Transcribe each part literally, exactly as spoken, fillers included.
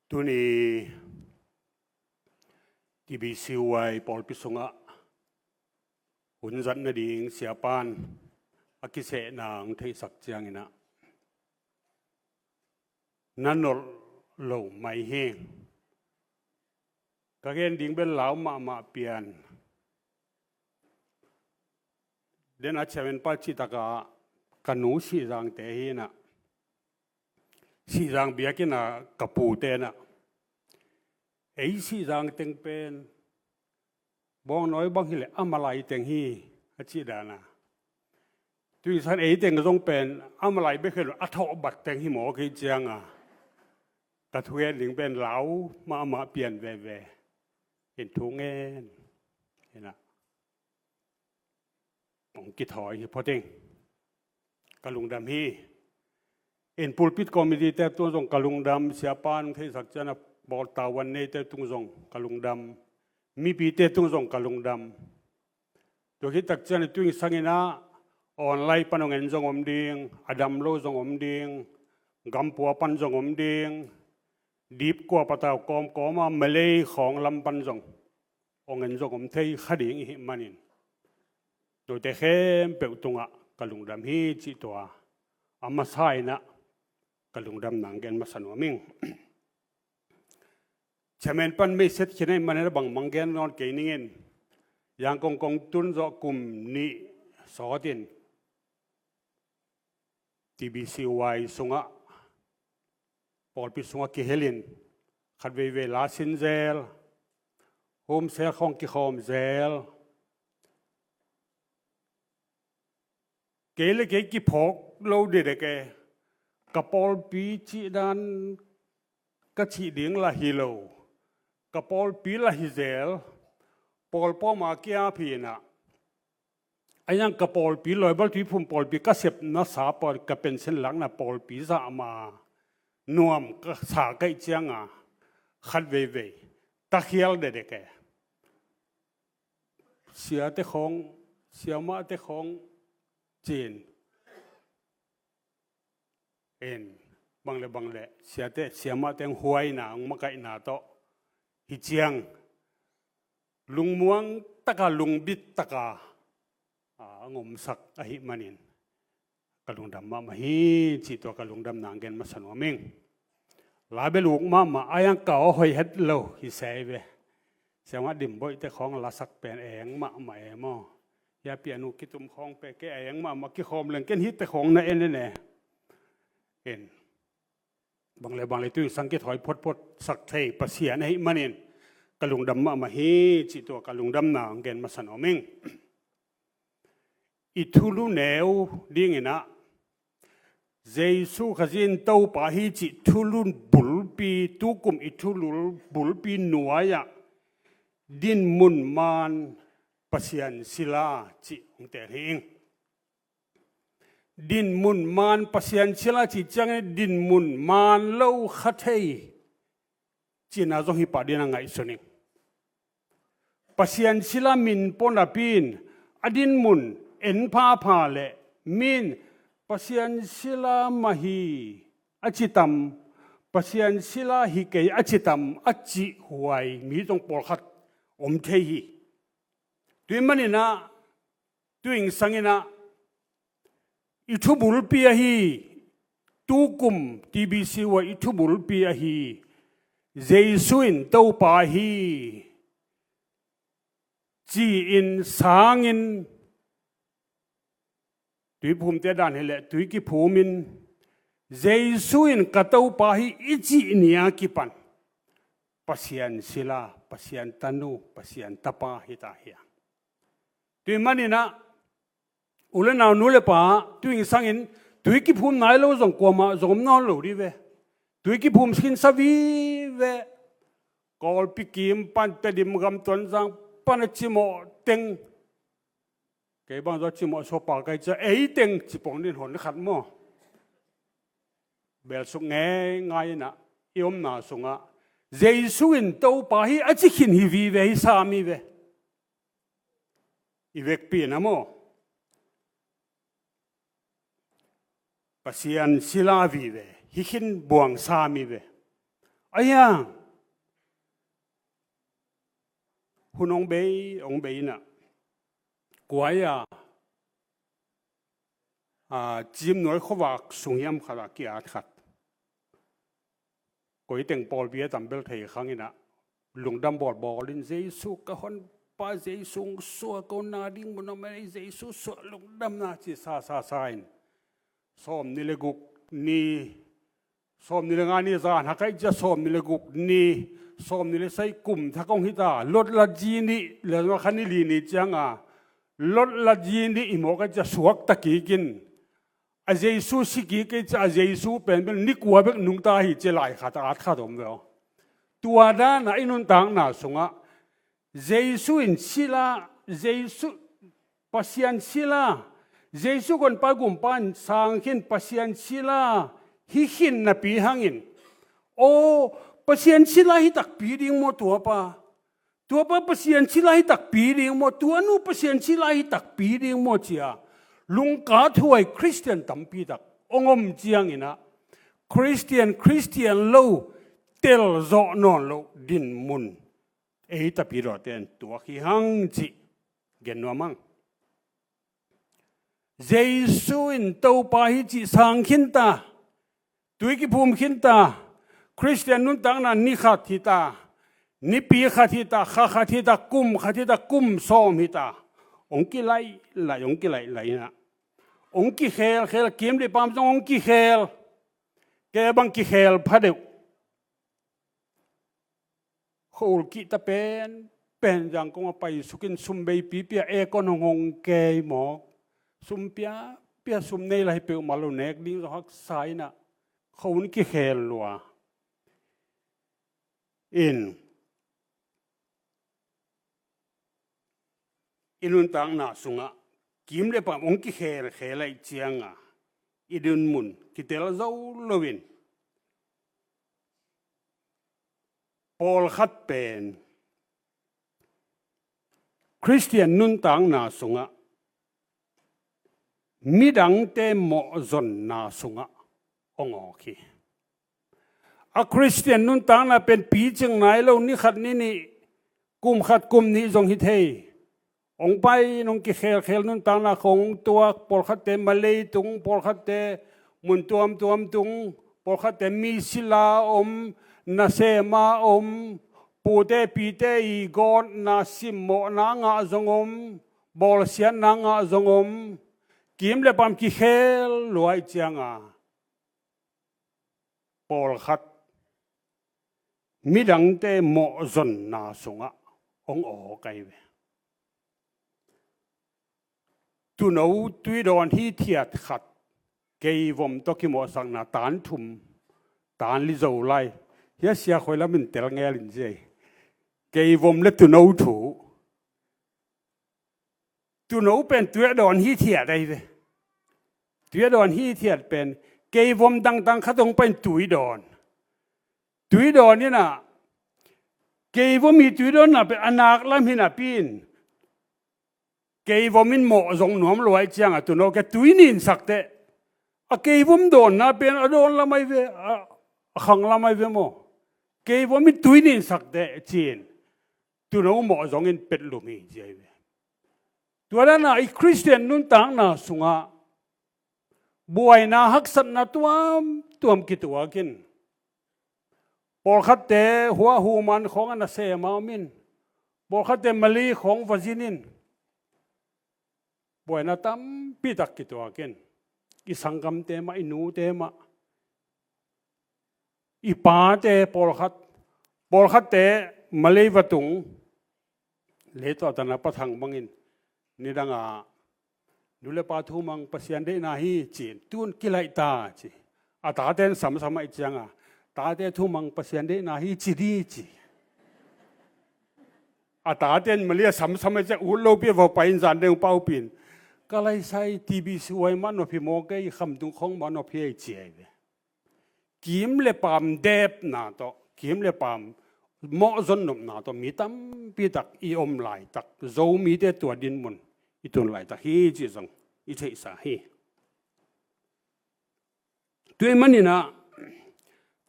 Tuni T B C Y pawlpi sungah hun zat nading siapan a kisehna hong theihsak cianginah na nolh lo mai hi. Ka gen ding bel lau mahmah pian den a chairman pa cih takah ka nu Sihzangte hi inah, Sihzang biakinn ah ka pute inah, ei Sihzang teng pen bawngnawi bang hileh a malai teng hi a cih dana. Tuisan ei teng zong pen a malai bek hi lo a thawh bat teng hi mawk hi cianga ka thugen ding pen lau mahmah pian veve in thu ngen inah hong kithawi hi phot ing. Ka lungdam hi. In pulpit committee te tung zong ka lungdam, siapan theihsak ciana bawltavuan neite tung zong ka lungdam, mipite tung zong ka lungdam. Tua khit tak cian i tuing sanginah online pan hong en zong om ding, a dam lo zong om ding, gampua pan zong om ding, dipkua patau kawmkawma Malay khawng lam pan zong hong en zong om thei kha ding i hih manin note khempeuh tungah ka lungdam hi cih tua a masa inah ka lungdam nang gen masa nuam ing. Chairman pan message khin a hih manin a bangmang gen nawn kei ningin, Yangon kong tun zawh kum nih sawtin T B C Y sungah, pawlpi sungah kihelin khat veivei la sin zel, home cell khawng kikhawm zel, kei le kei kiphawk lo dedek e. Ka pawlpi cih dan ka cih ding lah hi lo, ka pawlpi lah hi zel, pawlpawma kiap hi inah, a yang ka pawlpi Loibal Tuiphum pawlpi ka sepna sa pawl ka pension lakna pawlpi zah ma nuam ka sa kaih cianga khat veivei takhial dedek e. Siate khawng, siamahte khawng cin in, bang le bang le siate siamahte hong huaina hong makaihna tawh hi ciang lungmuang taka lungbit taka a ngomsak ahih manin ka lungdam mahmah hi cih tua ka lungdam nang gen masa nuam ing. La bel uk mahmah a yang ka aw hoih het lo hi sei ve. Siamah Dimboihte khawng lasak pen eng mahmah e maw. Hiapi a nu kitum khawng pe kei a eng mahmah kikhawm leng ken hihte khawng na en en e. En bang le bang le tuing sang kithawi photphot sak thei Pasian ahih manin ka lungdam mahmah hi cih tua ka lungdam nang gen masa nuam ing. I thulu neu dinginah Jesu Khazih in Topa hi cih thulu bulpi, tukum i thulu bulpi nuai-ah dinmun maan Pasian sila cih hong tel hi ing. Dinmun maan Pasian sila cih ciangin dinmun maan lo kha thei cihna zong hi pah dingin a ngaihsun ing. Pasian sila min pua napi in a dinmun en phapha leh min Pasian sila mah hi a citam, Pasian sila hi kei a citam a cihhuai mi zong pawlkhat om thei hi. Tua ahih maninah tuing sanginah i thubulpi ahi, tukum T B C Y i thubulpi ahi Jesu in Topa hi ci-in sangin, Tuiphumte dan hileh tui kiphumin Jesu in ka Topa hi i cih ni-a kipan Pasian sila, Pasian tanu, Pasian tapa hita hiam? Tua ahih maninah u le nau, nu le pa, tuing sangin tui kiphum nai lo zong kuamah zong om nawn lo dih ve. Tui kiphum khinsa vive. Kawlpi kim pan Tedim gam Tonzang pan a cimawh teng, kei bang zaw cimawh suapa kai cia ei teng cipong din hon khat maw. Belsuk ngeingai inah i omna sungah Jesu in Topa hi a ci khin hi vive, hi sa mi ve. I vekpi inah maw, Pasian sila vive, hi khin buang sa mi ve. Ahi a, hun hong bei hong bei inah, kuai a, a, Ciimnuai khuavak sung hiam khatah ki-at khat, koi teng pawlpi a tam bel thei khang inah, lungdam bawlbawl in, Jesu ka Honpa, Jesu hong suak ko, na ding mun om ei, Jesu suak, lungdamna ci sa sa sa in, sawmnih le guk ni, sawmnih le nga ni zan hak aih cia sawmnih le guk ni, sawmnih le sagih kum thak hong hita, Lotla zi nih le zong kha ni li ni cianga, Lotla zi nih i mawk aih cia suakta kikin, a Jesu si kik aih cia a Jesu pen bel ni kua bek nungta hi ci lai khat a at khat om ve aw. Tua dana i nuntakna sungah Jesu in sila, Jesu, Pasian sila, Jesu Honpa Gumpa in sang khin, Pasian sila hi khin napi hangin, aw, Pasian sila hi takpi ding maw tuapa? Tuapa Pasian sila hi takpi ding maw? Tuanu Pasian sila hi takpi ding maw cia lungka thuai Khristian tampi tak hong om cianginah, Khristian, Khristian lo, telzawh nawn loh dinmun ei tapidawte in tuak hi hang cih gen nuam hang. Jesu in Topa hi cih sang khinta, tui kiphum khinta, Khristian nuntakna ni khat hita, nipi khat hita, kha khat hita, kum khat hita, kum sawm hita, hong kilaih laih, hong kilaih laih inah, hong kikhel khel, kim le paam zong hong kikhel, kei bang kikhel pha deuh. Khuaul kihta pen pen zangkong a paisukin sum beipi pia, aircon hong hong kei mawk, sum pia pia, sum nei lai peuhmah lo, nek ding zong haksa inah, khuaun kikhel lua in, i nuntakna sungah kim le paam hong kikhel khel aih cianga, i dinmun kitel zo loin, pawlkhat pen Khristian nuntakna sungah midangte mawhzonna sungah hong awk hi. A Khristian nuntakna pen picing nai lo, ni khat ni nih, kum khat kum nih zong hi thei. Hong pai in hong kikhelkhel, nuntakna khawng hong tuak, pawlkhatte Malay tung, pawlkhatte mun tuamtuam tung, pawlkhatte mi sila om, nasema om, pute pite i gawtna simmawhna ngah zong om, bawlsiatna ngah zong om, kim le paam kikhel luai cianga, pawlkhat midangte mawhzonna sungah hong awk ahi ve. Tuuno tuidawn hithiat khat, keivom tawh kimawhsakna, tan thum, tan li zo lai. Hia, sia khoi lam in tel ngel in cia hi. Keivom le tuuno thu. Tuuno pen tuidawn hithiat ahi ve. Tuidawn hithiat pen keivom dangdang khat hong pai in tuidawn. Tuidawn inah, keivom i tuidawnna pen a nak lam hi napi in, keivom in mawh zong nuam luai cianga tuuno kia tui ninsak teh, a keivom dawnna pen a dawn lam ahi ve, a, a khang lam ahi ve maw? Keivom in tui ninsak teh ci-in tuuno mawh zongin petlum hi ci ahi ve. Tua dana i Khristian nuntakna sungah buaina haksatna tuamtuam kituakin, pawlkhatte huahu man khawng a nasema om in, pawlkhatte Malay khawng va zin in, buaina tampi tak kituakin, i sanggamte mah, i nute mah, i pate pawlkhat, pawlkhatte Malay va tung, leitawtana pathang bangin, nidanga nu le pa thumang Pasian deihna hi ci-in, tun kilaih ta ci. A tate in samsam ahi cianga, tate thumang Pasian deihna hi ci di ci. A tate in Malay a samsam ahi ciang, ut lopi a va pai in zan deng pau pi in, ka laisai T B C Y mah nuam hi maw, kei Khamtung khawng mah nuam hi ei ci ahi ve. Kim le paam depna tawh, kim le paam mawhzon nopna tawh mi tampi tak i om laitak, Zomite tua dinmun i tun laitak hi cih zong i theihsa hi. Tua ahih maninah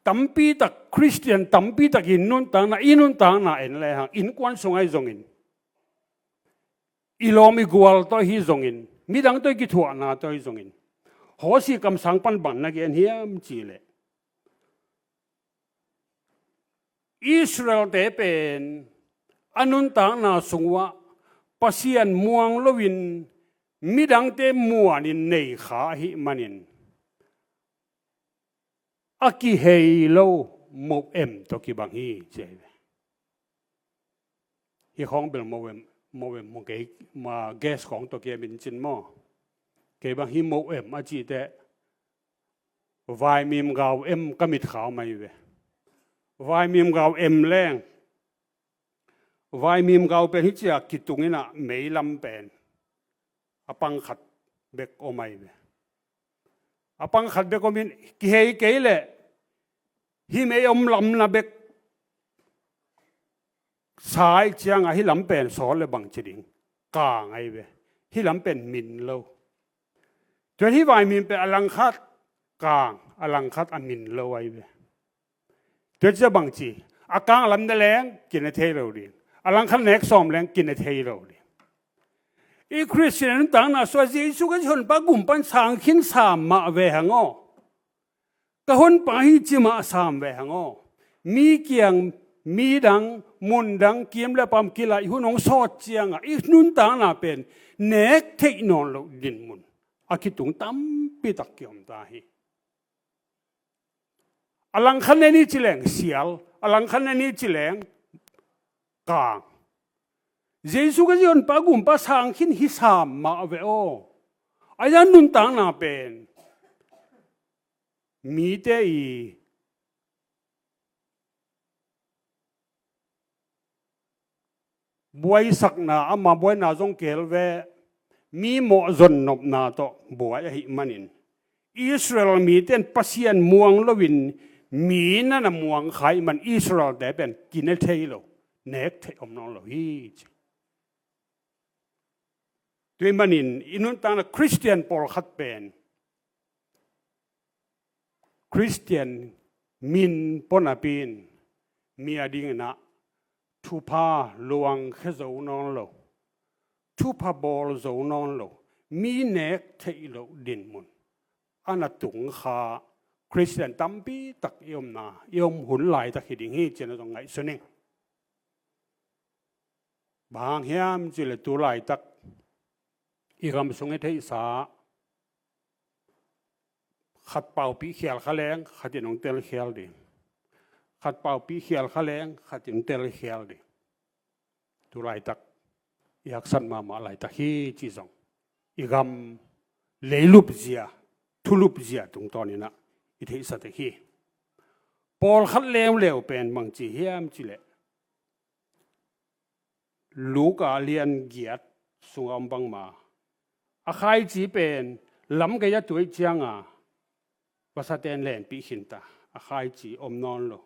tampi tak, Khristian tampi tak in nuntakna, i nuntakna en lehang, innkuan sung ahi zongin, i lawm i gual tawh hi zongin, midang tawh i kithuahna tawh hi zongin, Hosea kamsang pan bang na gen hiam cih leh, Israelte pen a nuntakna sung uah Pasian muang loin midangte muanin nei kha ahih manin, a kihei lo moh em tawh kibang hi, ci ahi ve. Hih khawng bel moh em, moh em, moh kei, ma gas khawng tawh kiam in cin maw. Kei bang hih moh em a cih teh, vaimim gau em ka mit khau mai ve. Vaimim gau em leng, vaimim gau pen hih ciah kitung in ah mei lam pen a pang khat bek om ahi ve. A pang khat bek om in, kihei kei leh hih mei om lamna bek sa ahih ciangah hih lam pen sawt leh bang ci ding, kang ahi ve. Hih lam pen min lo. Tua hih vaimim pen a langkhat kang, a langkhat a min lo ahi ve. Tua ciah bang ci, a kang lam ne leng kine thei lo ding, a langkhat nek sawm leng kine thei lo ding. I Khristian nuntakna sungah Jesu Khazih honpa gum pan sang khin sam mah ve hang aw. Ka honpa hi ci mah sam ve hang aw. Mi kiang, mi dang, mun dang, kim leh pam kilah i hun hong sawt ciangah i nuntakna pen nek theih nawn loh dinmun a kitung tampi tak kiom ta hi. A langkhat ne ni ci leng sial, a langkhat ne ni ci leng kang. Jesu Khazih honpa gum pan sang khin hi sam mah ve aw. A hi zongin nuntakna pen mite i buaisakna, ama buaina zong kihel ve, mi mawh zon nopna tawh buai ahih manin, Israel mite in Pasian muang loin mi na na muang kha ahih man Israelte pen kine thei lo, nek theih om nawn lo hi ci. Tua ahih manin i nuntakna Khristian pawlkhat pen Khristian min pua napi in mi a dingin ah thupha luangkhia zo nawn lo, thupha bawl zo nawn lo, mi nek theih loh dinmun a na tung kha Khristian tampi tak i omna, i om hun laitak hi ding hi ci-in ah zong ngaihsun ing. Bang hang hiam cih leh tu laitak i gam sung i theihsa, khat paupih khial kha leng khat in hong tel khial ding, khat paupih khial kha leng khat in hong tel khial ding. Tu laitak i haksat mahmah laitak hi cih zong i gam leilup zia, thulup zia tungtawnin ah i theihsa tek hi. Pawlkhat leuleu pen bang ci hiam cih leh, Luka lian giat sungah om bangmah, a khaici pen lam gei a tuai ciangah vasate in lenpih khin ta, a khaici om nawn lo.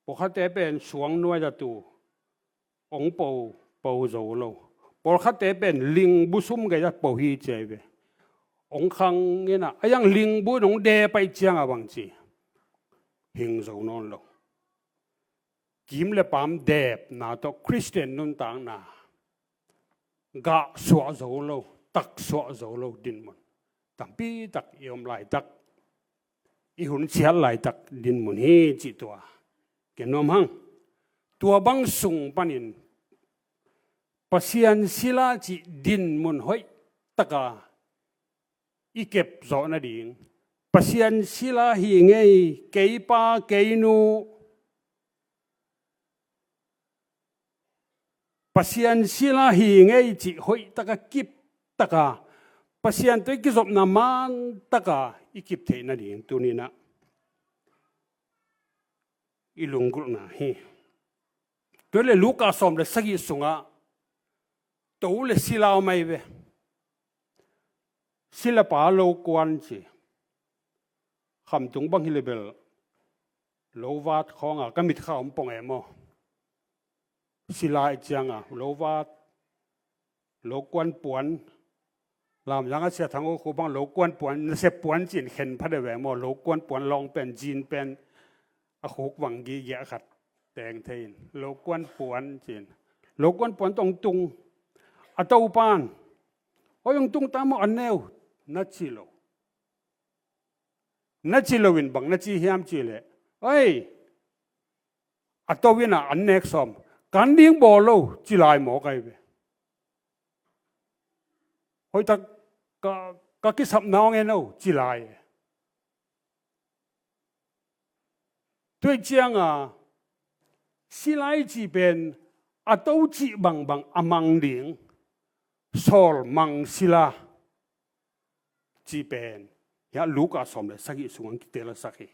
Pawlkhatte pen suang nuai a tu, hong po, po zo lo. Pawlkhatte pen lingbu sum gei a po hi ci ahi ve. Hong khang in ah, a hi zongin lingbu in hong dep ahih ciangah bang ci, hing zo nawn lo. Kim leh pam depna tawh Khristian nuntakna gah suah zo lo, tak suah zo lo dinmun tampi tak i om laitak, i hun ciat laitak dinmun hi cih tua gen nuam hang. Tua bang sung panin Pasian sila cih dinmun hoih taka i kep zawh nading, Pasian sila hi ing ei, kei pa, kei nu, Pasian sila hi ing ei cih hoih taka, kip taka, Pasian tawh i kizopna man taka i kip theih nading tuni-in ah i lunggulhna hi. Tua leh Luka sawm leh sagih sungah to leh sila om ahi ve. Silapa lokuan ci. Khamtung bang hi leh bel lo vat khawngah ka mitkha om pong e maw. Sila i ciangah lo vat, lokuan puan, Lamzang a Sia Thang U khu bang lokuan puan, nasep puan ci-in khen phate ve maw, lokuan puan lawng pen, jean pen, a khuk vang gigia khat teng thei in, lokuan puan ci-in, lokuan puan tawh hong tung. A topa'n, "Hoi, hong tung ta maw, an ne uh," na ci lo. Na ci loin bang na ci hiam cih leh, "Hoi, a to in ah an nek sawm, kan ding bawl lo," ci lai mawk ahi ve. "Hoih tak, ka, ka kisapna hong en o," ci lai. Tua ciangin sila i cih pen a to cih bangbang a mang ding, sawl mang sila cih pen hiah Luka sawm le sagih sungah kitelsak hi.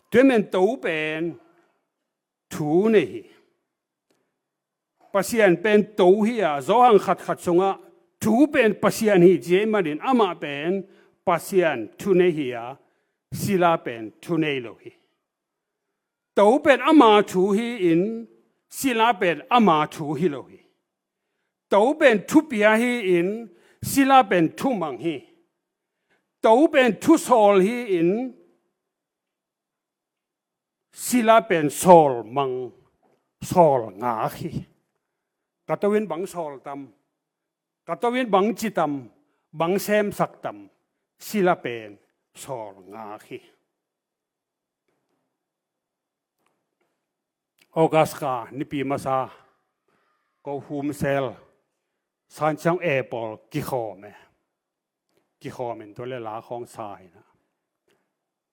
Tua ahih manin to pen thu nei hi. Pasian pen to hi a, Johan khatkhat sungah thu pen Pasian hi ci ahih manin amah pen Pasian thu nei hi a, sila pen thu nei lo hi. To pen ama thu hi-in, sila pen ama thu hi lo hi. To pen thupia hi-in, sila pen thumang hi. To pen thusawl hi-in, sila pen sawlmang, sawlngak hi. Ka to in bang sawl tam, ka to in bang ci tam, bang semsak tam, sila pen sawlngak hi. August kha nipi masa ko Home Cell, San Chiang A pawl kikhawm e. Kikhawm in tua le la khawng sa in ah,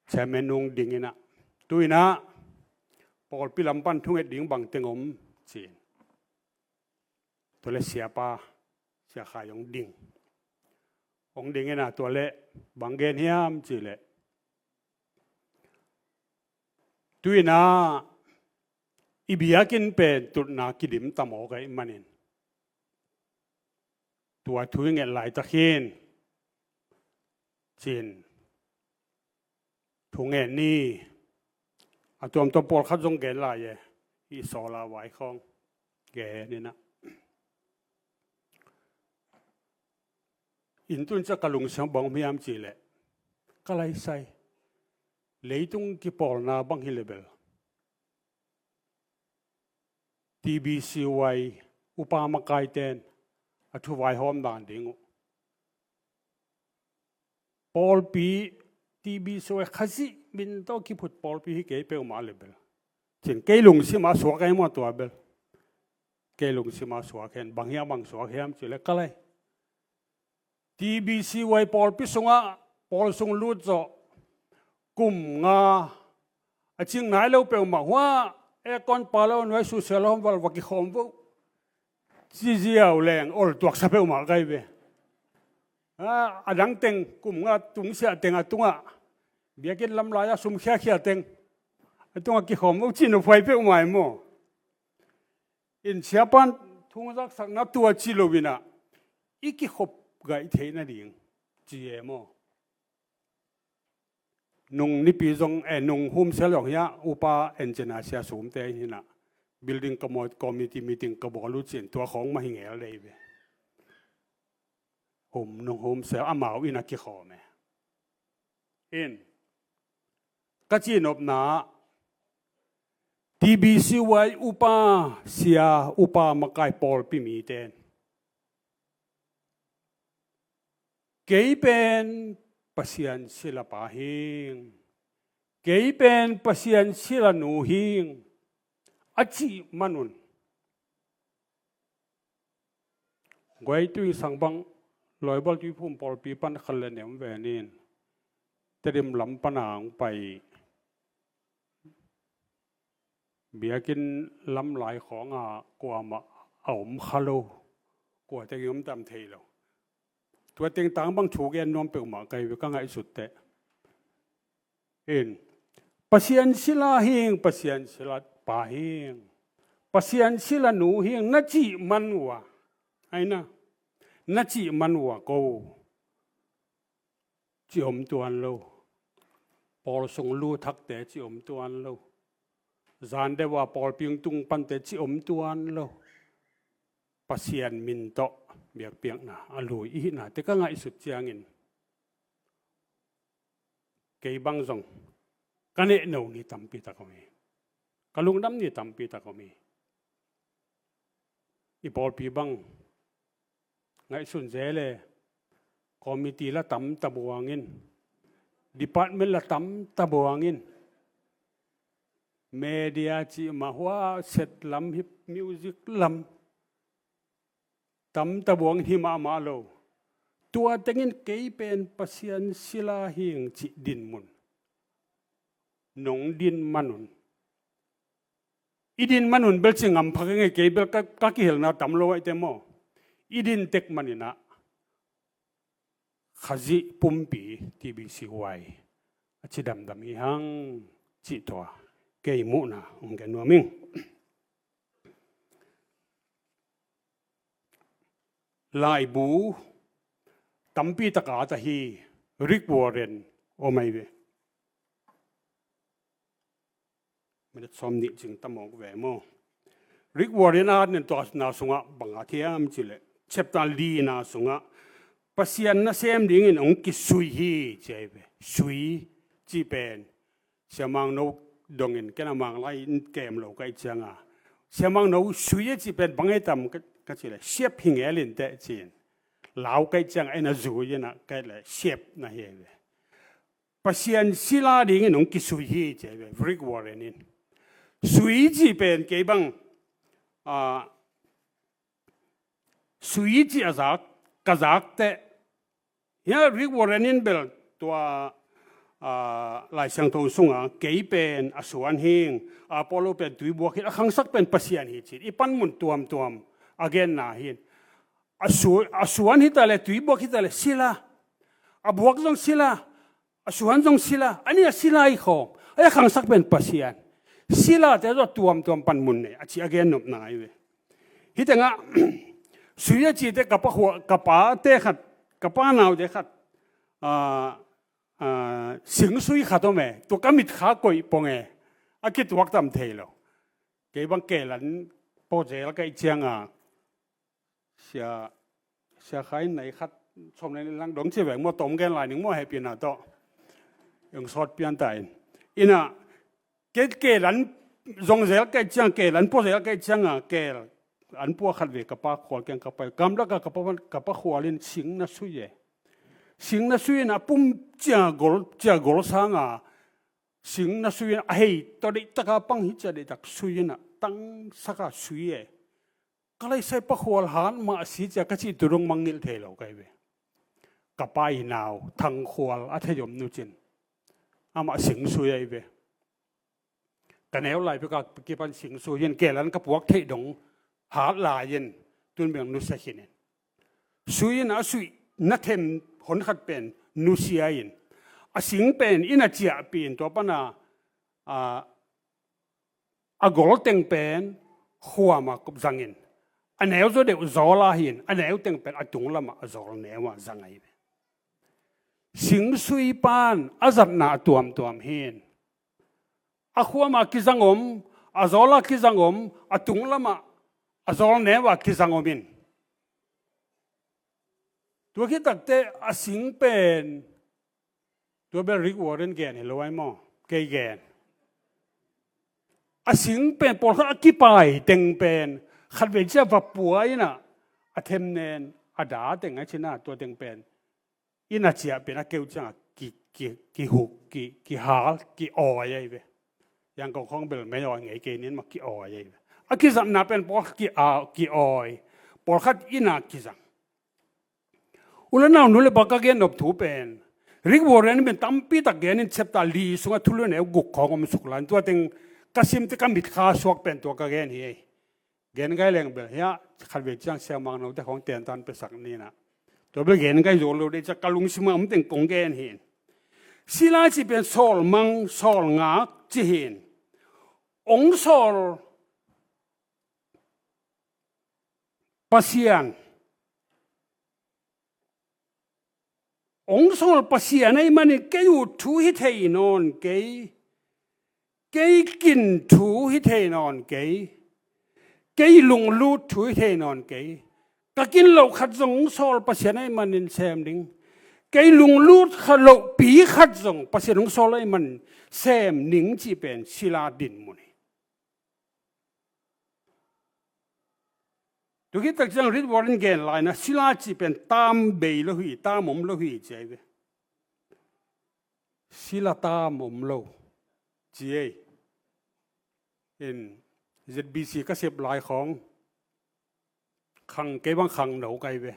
chairman nung ding in ah, "Tu in ah pawlpi lam pan thunget ding bangteng om?" ci-in. Tua le siapa, Sia Khai hong ding. Hong ding in ah tua le bang gen hiam cih leh, "Tu in ah i biakinn pen tutna kidim ta mawk ahih manin, tua thu i nget laitak hi-in," ci-in, "thu ngen ni." A tuamtuam pawlkhat zong gen lai e. Hih sawl a vai khawng gen in ah, "Inn tun ciang ka lungsim bang om hiam cih leh, ka laisai, leitung kipawlna bang hi le bel, T B C Y upa makaite'n a thu vaihawm dan ding uh, pawlpi, T B C Y Khazih min tawh kiphut pawlpi hi kei peuhmah le bel," ci-in kei lungsim ah suak ahi maw tua bel. Kei lungsim ah suak hen, bang hiam bang suak hiam cih leh, "Ka lai, T B C Y pawlpi sungah pawl sung lut zawh kum nga a cing nai lo peuhmah, hua aircon palo nuai susia lo hom val va kikhawm vo," ci ziau leng ol tuaksa peuhmah ka hi ve. A, a dang teng, kum nga tungsiah teng a tungah, biakinn lamlai-ah sum khiakhia teng a tungah kikhawm vo cih nophuai peuhmah hi maw. In siapa'n thu hong zaksakna tua ci lo in ah, i kikhop gaih theih nading ci e maw. Nung nipi zong, eh, nung Home Cell zong hiah upa engineer sia sumte in ah, building ka maw, committee meeting ka bawl uh ci-in tua khawng mah hi ngel dei ve. Home, nung Home Cell amau inn ah kikhawm e. In, ka cihnopna ah, T B C Y upa, sia, upa makai, pawlpi mite'n, "Kei pen Pasian silapa hing, kei pen Pasian silanu hing," a cih man un, guai, tuingsang bang Loibal Tuiphum pawlpi pan khat le nih om ve ning. Tedim lam pan a hong pai, biakinn lamlai khawngah kuamah a om kha lo, kua teng i om tam thei lo. Tua teng tang bang thu gen nuam peuhmah ka hi ve, ka ngaihsut teh. In, "Pasian sila hing, Pasian silapa hing, Pasian silanu hing," na cih man uh a, aina, na cih man uh a ko ci om tuan lo. Pawl sung lu thakte ci om tuan lo. Zan deuh a pawlpi hong tung pante ci om tuan lo. Pasian min tawh biakpiakna a lui i hihna te ka ngaihsut ciangin, kei bang zong ka nehno ni tampi tak om hi. Ka lungdam ni tampi tak om hi. I pawlpi bang ngaihsun zel e, committee la tam ta buang in, department la tam ta buang in, media cih mah hua, set lam hi, music lam tam ta buang in hi mahmah lo. Tua tengin kei pen Pasian sila hing cih dinmun nong din manun, i din manun bel ci ngam pha kei, kei bel ka, ka kihelna tam lo ahih teh maw. I din tek manin ah Khazih pumpi T B C Y a cidamdam hi hang cih tua kei muhna hong gen nuam ing. Laibu tampi tak a ta hi, Rick Warren om ahi ve. Minute sawm nih cing ta mawk ve maw. Rick Warren a nen tua na sungah bang a hiam cih leh, chapter lina sungah Pasian nasem dingin hong kisui hi ci ahi ve. Sui cih pen Sia Mang No dongin ken a Mang lai in kem lo ka hih cianga, Sia Mang No sui a cih pen bang hiam ka, ka cih leh siap hi ngel in teh ci-in, lau ka hih cianga en a zui in a ka hih leh siap na hi ahi ve. Pasian sila dingin hong kisui hi ci ahi ve, Rick Warren in. Sui cih pen kei bang, ah, sui cih a zak, ka zak teh, hia Rick Warren in bel tua, ah, Lai Siangtho sunga kei pen a suan hing, Apollo pen tuibuak hing, a khangsak pen Pasian hi ci-in i panmun tuamtuam a genna hi. A su-, a suan hi ta leh, tuibuak hi ta leh sila. A buak zong sila, a suan zong sila, a nih a sila hi khawm. A khangsak pen Pasian. Silate zong tuamtuam panmun nei a ci a gen nopna ahi ve. Hih tengah sui a cihte ka pa khua, ka pate khat, ka pa naute khat, ah, ah, sing sui khat om e, tua ka mitkha koih pong e, a kituak tam thei lo. Kei bang kelan pua zel ka hih cianga, Sia, Sia Khai in nai khat, sawm le nih lang dong ci veng maw, tom gen lai ning maw, hehpihna tawh. Hong sawt pian ta in. Ina, ke, kelan zong zel ka hih ciang, kelan pua zel ka hih cianga, kel an pua khat ve ka pa khual kiang ka pai. Gamlak a ka pa, ka pa khual in sing na sui e. Sing na sui in a pum cia gol, cia gol sanga, sing na sui in a hei tawh deihtak a pang hi cia deihtak sui in a tangsak a sui e. Ka leisai pa khual hat mah a si cia ka cih tu dong mangngilh thei lo ka hi ve. Ka pa i nau Thang Khual a thei om nu cin, amah sing sui ahi ve. Ka neu lai pek a kipan sing sui in, kelan ka puak theih dong hat lai in, tun beng nusia khin in. Sui in a sui na them hon khat pen nusia in, a sing pen inn a ciahpih in, tua pan a, a, a gol teng pen khuam a kop zang in, a neu zaw deuh zawl a hi in, a neu teng pen a tung lamah a zawl neu ah zang ahi ve. Sing sui pan a zatna a tuamtuam hi in, a khuam a kizang om, a zawl a kizang om, a tung lamah a zawl neu a kizang om in. Tua khit takteh a sing pen, tua bel Rick Warren gen hi lo ai maw, kei gen. A sing pen pawlkhat a kipai teng pen khatvei cia va pua in a, a them nen a da teng a cina, tua teng pen inn a ciah pen a keu ciangah ki, ki, kihuk, ki, kihal, ki-awi ahi ve. Yangon khawng bel mei awi ngei kei nin mah ki-awi ahi ve. A kizatna pen pawlkhat ki-a, ki-awi. Pawlkhat inn a kizang. U le nau, nu le pa, ka gen nop thu pen, Rick Warren pen tampi tak gen in, chapter li sungah thulu neu guk khawng om suk lai in, tua teng ka sim teh ka mitkha suak pen tua ka gen hi. Gen gai leng bel hiah khatvei ciang Sia Mang Note khawng tentan piasak ni in a, tua bel gen gai zo lo dei, ciah ka lungsim a om teng kong gen hi. Sila cih pen sawlmang, sawlngak ci hi in. Hong sawl Pasian, hong sawl Pasian ahih manin kei ut thu hi thei nawn kei, kei kin thu hi thei nawn kei, kei lunglut thu hi thei nawn kei. Ka kin loh khat zong hong sawl Pasian ahih manin sem ning. Kei lunglut khat, lohpi khat zong Pasian hong sawl ahih manin sem ning cih pen sila dinmun hi. Tua khit tak ciang Rick Warren gen lai-in ah, sila cih pen tam bei lo hi, tam om lo hi ci ei ve. Sila tam om lo ci ei. In Z B C ka sep lai khawng, khang, kei bang khangno ka hi ve.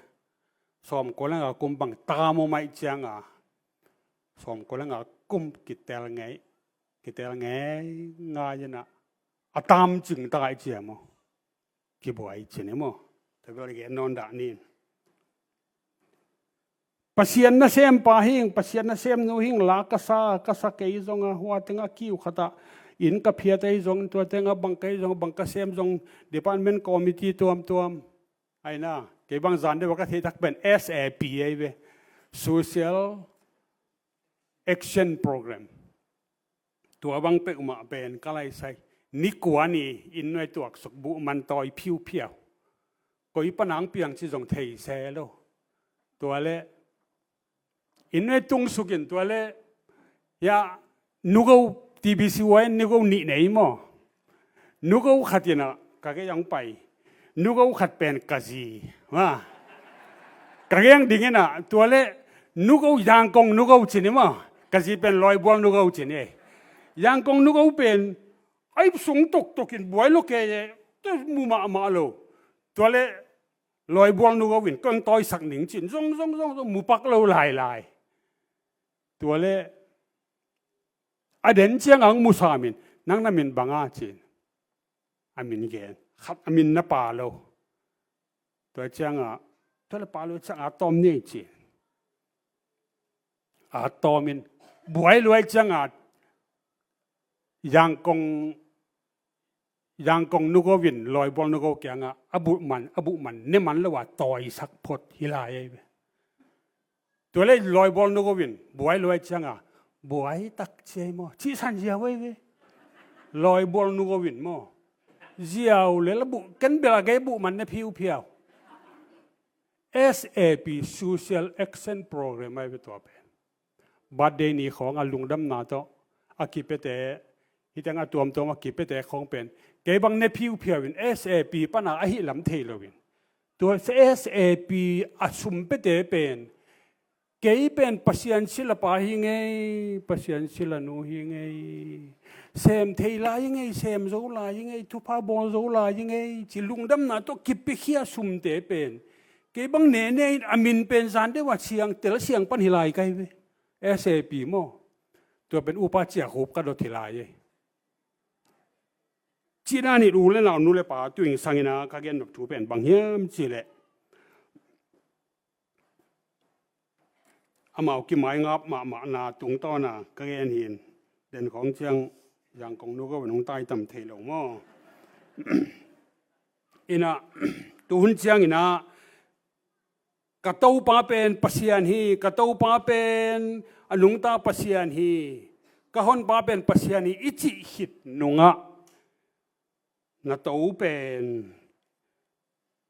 Sawmkua le nga kum bang tam om ahih ciangin, sawmkua le nga kum kitel ngei, kitel ngei ngai in ah, a tam cing ta ahih ciang maw, kibuai ci ni maw. Tua bel gen nawn dah ni. Pasian nasempa hi ing, Pasian nasemnu hi ing, la ka sa, ka sa kei zong a, hua teng a kiu khat ah inn ka phiat ei zong, tua teng a bang kei zong, bang ka sem zong, department committee tuamtuam. Aina, kei bang zan deuh a ka thei tak pen S A P ei ve. Social Action Program. Tua bang peuhmah pen ka laisai. Ni kua ni inn nuai tuaksuk, buh man tawi phiuphiau. Koi pan hong piang cih zong thei se lo. Tua leh inn nuai tungsuk in, tua leh, ya, nugo, T B C Y nugo nih nei maw. Nugo khat in ah ka gei hong pai. Nugo khat pen ka zi. Ha. Ka gei hong ding in ah, tua leh nugo, Yangkong nugo ci ni maw. Ka zi pen Lawibual nugo ci ni. Yangkong nugo pen, ai sung toktok in buai lo kei e, tua mu mahmah lo. Tua leh Lawibual nugo in kong tawisak ning ci in, zong, zong, zong, zong, mu pak lo lailai. Tua leh a den ciang hong mu sam in, nang na min bang a ci in. A min gen. Khat a min na pha lo. Tua ciangin, tua leh pha lo ciangin a tawm ni ci. A tawm in, buai luai ciangin, Yangkong, Yangkong nugo in Lawibual nugo kiangah, a buh man, a buh man, ne man lo a tawisak phot hi lai ei ve. Tua leh Lawibual nugo in, buai luai ciangin, buai tak ci ei maw. Cih san ziau ei ve. Lawibual nugo in maw. Ziau leh la buh, ken bel a gei buh man ne phiuphiau. S A P, Social Action Program ei ve tua pen. Birthday ni khawng a lungdamna tawh a kipiate, hih teng a tuamtuam a kipiate khawng pen, kei bang ne phiuphiau in S A P pan a ahih lam thei lo in. Tua S A P a sum piate pen, kei pen Pasian silapa hi ing ei, Pasian silanu hi ing ei. Sem thei lai ing ei, sem zo lai ing ei, thupha bawl zo lai ing ei, ci lungdamna tawh kipiakhia sumte pen, kei bang nene in a min pen zan deuh a siang, tel siang pan hi lai ka hi ve. S A P maw. Tua pen upa ciakhup ka dot hi lai ei. Cihna nih, u leh nau, nu leh pa, tu-in sangin a ka gen nop thu pen bang hiam cih leh, amau kimaingap mahmahna tungtawn a ka gen hi in, den khawng ciang Yangkong nugo in hong tai tam thei lo maw. In ah, tu hun ciangin ah, ka Topa pen Pasian hi, ka Topa pen a nungta Pasian hi, ka Honpa pen Pasian hi, i cih khit nungah, na To pen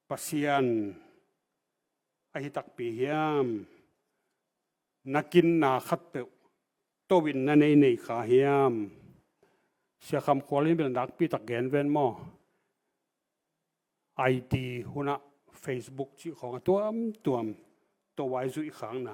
Pasian ahi takpi hiam? Na kinna khatpeuh To in na nei nei kha hiam? Sia Kham Khual in bel nakpi tak gen ven maw. I T hunah Facebook cih khawng a tuamtuam To vai zuih khakna.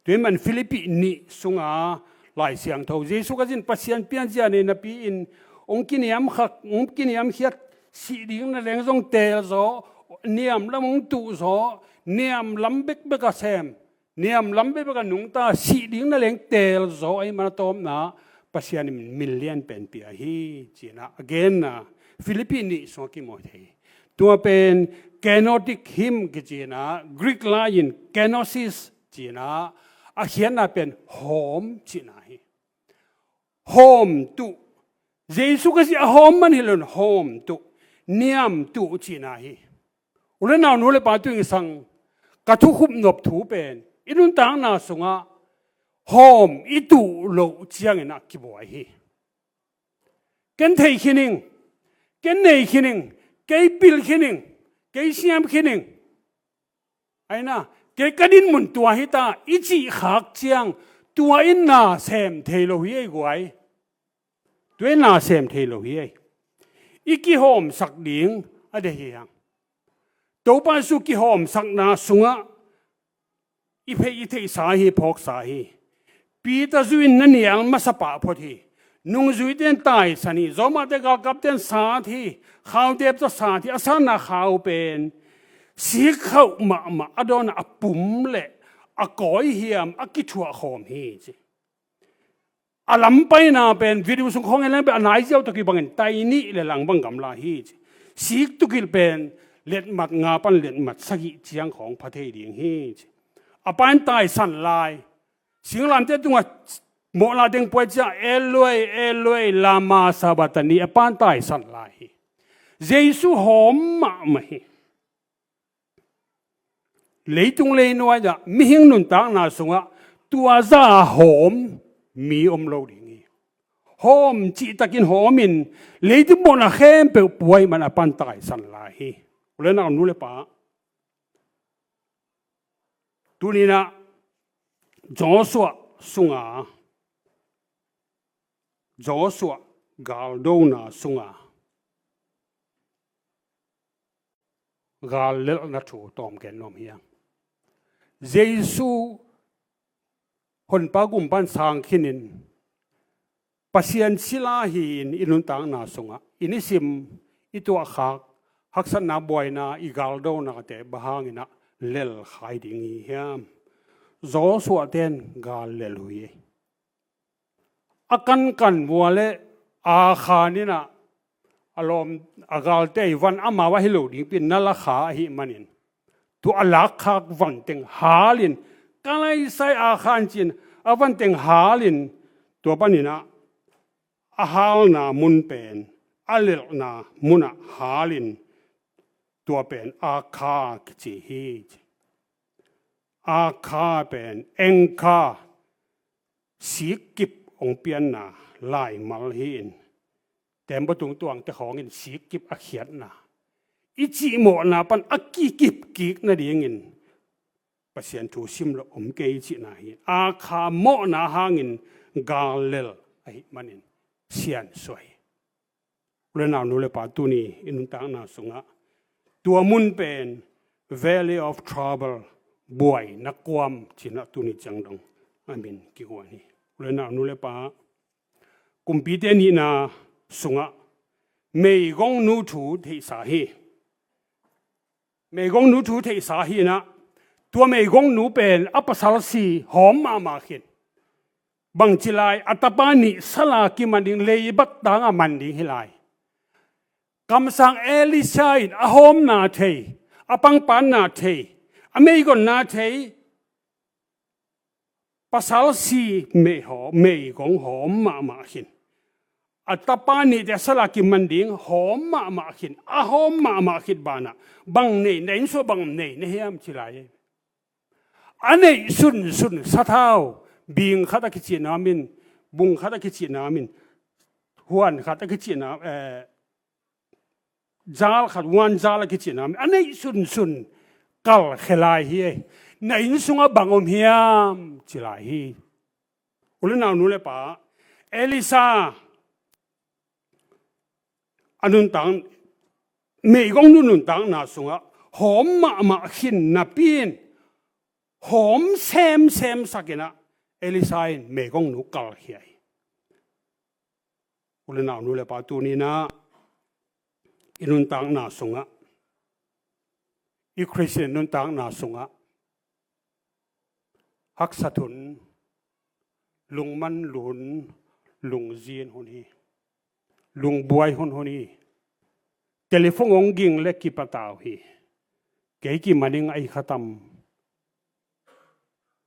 Tua ahih man Philippi nih sunga Lai Siangtho, Jesu Khazih in Pasian pianzia nei napi-in hong kiniamkhiat, hong kiniamkhiat, sih ding na leng zong teel zaw, niamlam hong tuh zaw, niamlam bekbek a sem, niamlam bekbek a nungta, sih ding na leng teel zaw ahih man a tawpna Pasian in min lianpen pia hi, ci-in ah a genna Philippi nih sungah kimu thei. Tua pen kenotic him kici-in ah, Greek lai-in kenosis ci-in ah, a khiatna pen hawm cihna hi. Hawm tuh. Jesu Khazih a hawm man hi lo in hawm tuh, niam tuh cihna hi. U leh nau, nu leh pa, tu-in sang, ka thukhupnop thu pen i nuntakna sungah hawm i tuh loh ciangin ah kibuai hi. Ken thei khin ing, ken nei khin ing, kei pil khin ing, kei siam khin ing. Aina, kei ka dinmun tua hi ta, i cih khak ciang, tua in na sem thei lo hi ei guai. Tua in na sem thei lo hi ei. I kihawmsak ding a deih hi hang. Topa Jesu kihawmsakna sungah i phei i theihsa hi, phawksa hi. Peter zui in na nial masa pah phot hi. Nungzuite in taisan hi. Rome-te galkapte in sat hi. Khaute tawh sat hi. A satna khau pen sik khauh mahmah, a dawnah a pum le a kawi hiam a kithuah khawm hi ci. A lampaina pen video sung khawng en leng pen a naiziau tawh kibangin tai nih le lang bang gamla hi ci. Sik tukilh pen letmat nga pan letmat sagih ciang khawng pha thei ding hi ci. A pa in taisan lai, singlamteh tungah mawhna teng puai ciang, Eloi, Eloi, lama sabachthani, a pa in taisan lai hi. Jesu hawm mahmah hi. Leitung leinuai-ah mihing nuntakna sungah tua za a hawm mi om lo ding hi. Hawm cihtakin hawmin leitung mawhna khempeuh puai man a pa in taisan lai hi. U le nau, nu le pa, tuninah Joshua sunga, Joshua galdona sunga gal lelhna thu tawm gen nuam hiam? Jesu Honpa gumpan sang khinin Pasian sila hi-in i nuntakna sungah i nisim i tuahkhak haksatna buaina i galdonate bang hanginah lelkhai ding hi hiam? Joshua ten gal lel uh hi. A kankan vua le Akhan inah a lawm a galte i van amau ahi lo dingpi-in na lakha ahih manin, tua a lakkhak van teng halin, ka laisai Akhan ci-in a van teng halin, tua paninah a halna mun pen a lelhna munah halin, tua pen Akha kici hi. Akha pen engkha, sikkip hong pianna laimal hi-in, tembaw tung tuangte khawngin sikkip a khiatna, i cihmawhna pan a kikip kik nadingin Pasian thu sim loh om kei cihna hi. Akha mawhna hangin gal lel ahih manin siansuah hi. U le nau, nu le pa, tuni i nuntakna sungah tua mun pen Valley of Trouble, buaina kuam cinah tuni ciang dong a min kihuan hi. U le nau, nu le pa, kumpite nihna sungah meigongnu thu theihsa hi. Meigongnu thu theihsa hinah, tua meigongnu pen a pasal si hawm mahmah khin. Bangci lai, a tapa nih sala kiman ding, leibat tangah man ding hi lai. Kamsang Elisha in a hawmna thei, a pangpanna thei, a meigonna thei, pasal si mei haw, meigong hawm mahmah khin. A tapa nihte a sala kiman ding hawm mahmah khin, a hawm mahmah khin banah, bang nei, na inn sungah bang nei na hiam ci lai. A neih sunsun sathau, bing khat a kicihna min, bung khat a kicihna min, huan khat a kicihna, eh, zal khat, huan zal a kicihna min, a neih sunsun kalkhia lai hi. Na inn sungah bang om hiam ci lai hi. U le nau, nu le pa, Elisha a nuntak, meigongnu nuntakna sungah hawm mahmah khin napi-in, hawm semsem sakinah Elisha in meigongnu kalkhia hi. U le nau, nu le pa, tuninah i nuntakna sungah, i Khristian nuntakna sungah haksat hun, lungman lun, lungzin hun hi, lungbuai hun hun hi. Telephone hong ging le kipatau hi. Kei kimaning ahi khatam.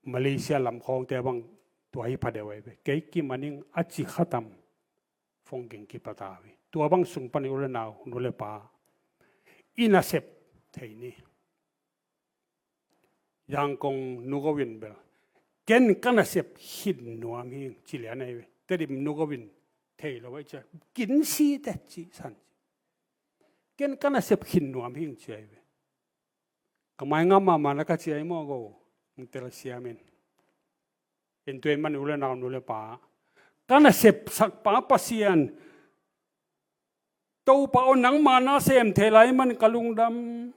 Malaysia lam khawngte bang tua hi pha deuh ahi ve. Kei kimaning a ci khatam. Phone ging kipatau hi. Tua bang sung panin, u le nau, nu le pa, i nasep thei ni. Yangkong nugo in bel, ken ka nasep khin nuam hi ci lian ahi ve. Tedim nugo in thei lo ahi cia, kin si te ci san. Ken ka nasep khin nuam hi ci ahi ve. Ka mai ngam mahmah na ka ci ahi maw go, ng tel siamin. In tuin man, u le nau, nu le pa, ka nasepsak pa Pasian, Topa aw, nangma na sem thei lai man ka lungdam.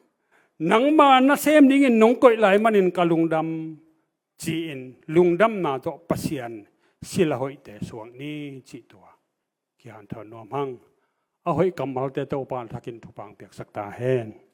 Nangma nasem dingin nong koih lai manin ka lungdam, ci-in lungdamna tawh Pasian sila hoihte suak ni cih tua kihanthawn nuam hang. A hoih kammalte Topa in thakin thupha piaksak ta hen.